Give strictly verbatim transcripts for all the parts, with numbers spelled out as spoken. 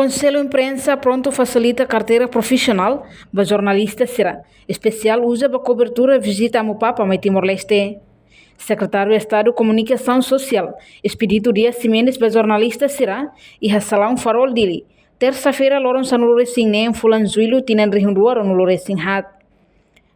Konsellu Imprensa prontu fasilita karteira profisionál ba jornalista sira, espesiál uza ba kobertura vizita Amu Papa mai Timor-Leste. Sekretáriu Estadu Komunikasaun Sosiál, Expedito Dias Ximenes, ba jornalista sira iha Salaun Farol, Dili, tersa-feira, loron sanulu-resin-neen fulan Jullu, tinan rihun rua ruanulu-resin-haat.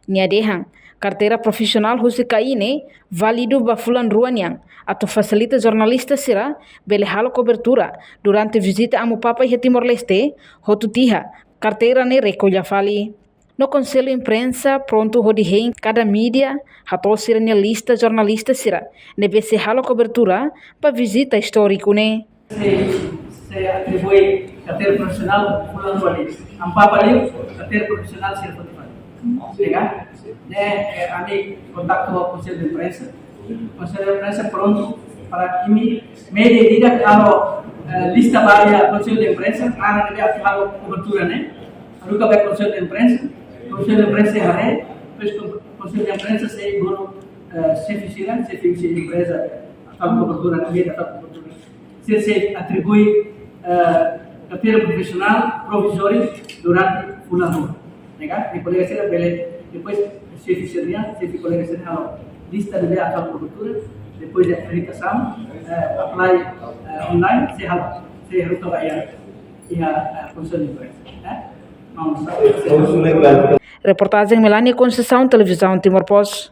Nia dehan, karteira profisionál husi KAI ne'e válidu ba fulan rua nian, atu fasilita jornalista sira bele halo kobertura durante vizita Amu Papa iha Timor-Leste, hotu tiha karteira ne'e rekolla fali. No Konsellu Imprensa prontu hodi hein kada mídia hato'o sira-nia lista jornalista sira ne'ebé sei halo kobertura ba vizita istóriku ne'e. Se, se atribui karteira profisionál fulan rua de'it. Amu Papa liu, karteira profisionál sira foti fali. Ne'e ka? Ne'e, eh, ami kontaktu ho Konsellu Imprensa. Konsellu Imprensa prontu para imi mídia ida halo, eh, lista ba iha Konsellu Imprensa, naran ne'ebé atu halo kobertura ne'e. Haruka ba Konsellu Imprensa, Konsellu Imprensa haree, depois Kon-, Konsellu Imprensa sei bolu, eh, xefe sira, xefe de empreza, atu halo kobertura, mídia atu halo kobertura. Sira sei atribui, eh, karteira profisionál provizóriu durante fulan rua. Ne'e ka? I kolega sira bele, depois xefe sira, xefe kolega sira halo lista ne'ebé atu halo kobertura, depois de akreditasaun, eh, apply, eh, online, sei halo, sei haruka ba iha, iha, eh, Konsellu Imprensa, eh? Vamos. Reportajen Melania Conceição, Televizaun Timor Post.